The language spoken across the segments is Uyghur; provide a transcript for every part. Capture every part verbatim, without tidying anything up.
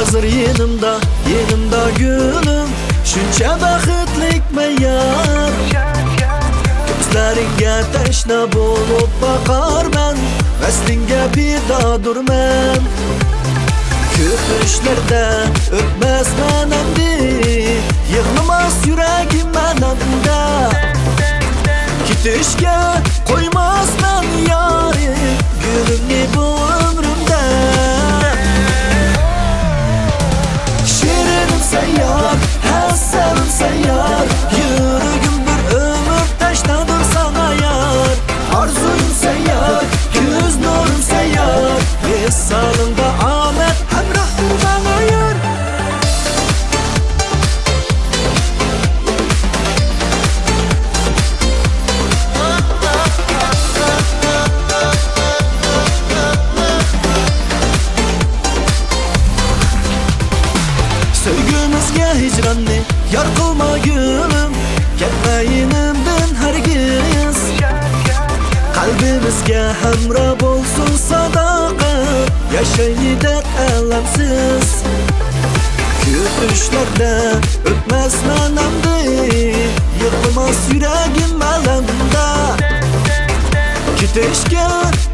ھازىر يېنىمدا، يېنىمدا گۈلۈم، شۇنچە بەختلىكمەن يار. كۆزلىرىڭگە تەشنا بولۇپ باقارمەن، ۋەسلىڭگە پىدادۇرمەن. كۆپ چۈشلەردە ئۆتمەسمەن ئەمدى، يىغلىماس يۈرەكىم ئەلەمدە. كېتىشكە قويماسمەن يارىم، گۈلۈمنى بۇ ئۆمرۈمدە. شېرىنىم سەن يار، ھەسەلىم سەن يار، يۈرىكىم بىر ئۆمۈر تەشنادۇر ساڭا يار. ئارزۇيۇم سەن يار، كۆز نۇرۇم سەن يار، ۋىسالىڭدا ئامەت ھەمراھتۇر ماڭا يار. سۆيگۈمىزگە ھىجراننى يار قىلما گۈلۈم، كەتمە يېنىمدىن ھەرگىز. قەلبىمىزگە ھەمراھ بولسۇن ساداقەت، ياشايلى دەرد ئەلەمسىز. كۆپ چۈشلەردە ئۆتمەسمەن ئەمدى، يىغلىماس يۈرەكىم ئەلەمدە. كېتىشكە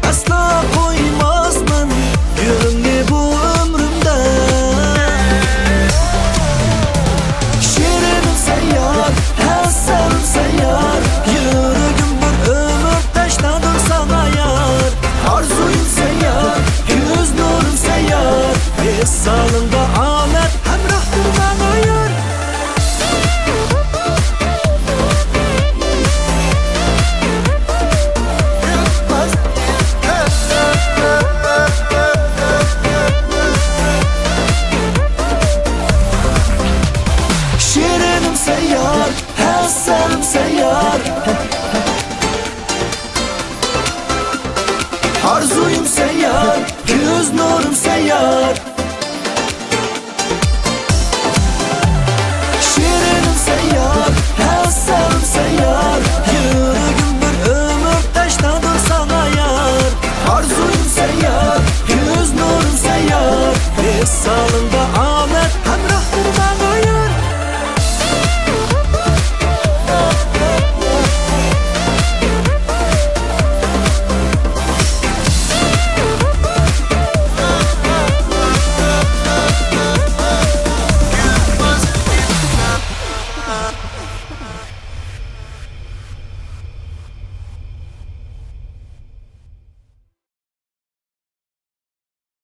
ئەسلا قويماسمەن گۈلۈمنى بۇ ئۆمرۈمدە. شېرىنىم سەن يار، ھەسەلىم سەن يار، يۈرىكىم بىر ئۆمۈر تەشنادۇر ساڭا يار. ئارزۇيۇم سەن يار، كۆز نۇرۇم سەن يار، ۋىسالىڭدا ئامەت ھەمراھتۇر ماڭا يار. شېرىنىم سەن يار، ھەسەلىم سەن يار. ئارزۇيۇم سەن يار، كۆز نۇرۇم سەن يار. شېرىنىم سەن يار، ھەسەلىم سەن يار، يۈرىكىم بىر ئۆمۈر تەشنادۇر ساڭا يار. ئارزۇيۇم سەن يار، كۆز نۇرۇم سەن يار، ۋىسالىڭدا